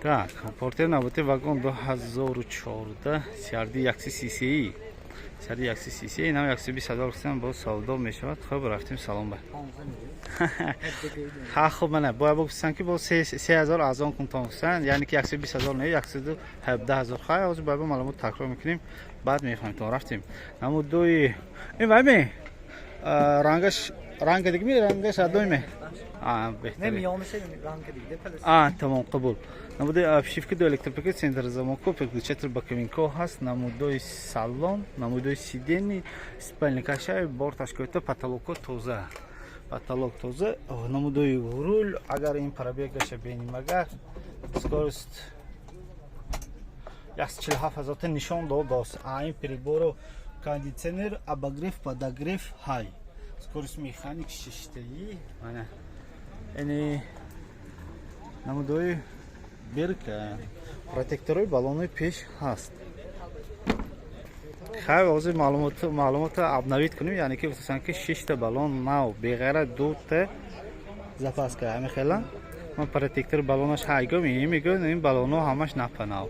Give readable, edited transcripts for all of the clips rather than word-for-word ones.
Так, Портер навбати вагон 2014, CRD 130 CCI, CRD 130 CCI, инам 120 ҳазор гуфтам, боз савдо мешавад. Хуб, рафтем, салом ба. Ха, хуб, мана бояд бигӯсан, ки боз 3000 арзон кун тон гуфтан, яъне ки 120 ҳазор не, 117 ҳазор. Хай, ҳозир бояд маълумот такрор мекунем, баъд мефаҳмем. То рафтем. Намудои ин вайме, рангаш ранга диги ми, рангаш адои ме. А, тамом, қабул. Намудои обшивка, ду электропакет, центр замоко, переключатель боковинко ҳаст. Намудои салон, намудои сиденье, спальникашай, борташ коита, потолоко тоза, потолок тоза. Намудои руль, агар ин пробегаша беним, агар скорость 147 ҳазорта нишон додааст. А ин приборо, кондитсионер, обогрев, подогрев ҳай, скорость механик шиштаи. Мана яъне намудои бирка, протекторои баллонои пеш ҳаст. Хай, ҳозир маълумотро обновить кунем, яъне ки гуфтасан, ки шишта баллон нав, беғайра дута запаска. Ҳами хела ман протектор баллонаш ҳайго мегӯ, ин баллоно ҳамаш напанав.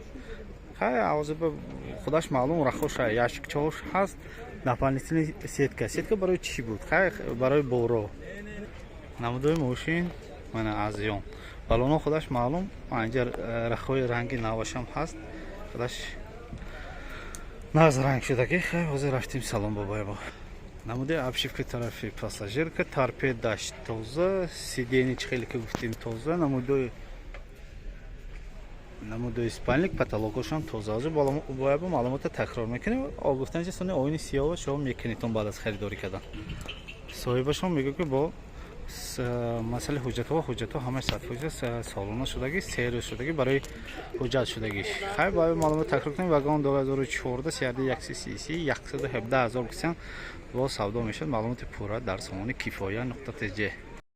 Хай, ҳозир худаш маълум рахоша, ящикчаош ҳаст, дополнительный сетка. Сетка барои чӣ буд? Хай, барои боро. Намудои мошин мана азён баллоно худаш маълум, инҷа рахҳои ранги навашам ҳаст, худаш нағз ранг шудаги. Хай, ҳозир рафтем, салом бобоябо. Намудаи обшивка тарафи пассажирка, торпедаш тоза, сиденье чи хеле ки гуфтем тоза, намудои спальник, потолокошам тоза. Ҳозир бояд маълумотро такрор мекунем. Гуфтан чи сони оини сиёва шумо мекунедтон баъд аз харидорӣ кардан. Соҳибашон мегӯяд, ки бо масъалаи ҳуҷҷатҳо, ҳуҷҷатҳо ҳамаи 100% солона шудагӣ, 3 рӯз шудагӣ барои ҳуҷҷат шудагӣ. Хай, бояд маълумот такрор кунем: вагон 2014, CRD 130 CC, 117 ҳазор гуфтан, боз савдо мешавад. Маълумоти пурра дар сомони кифоя.тж.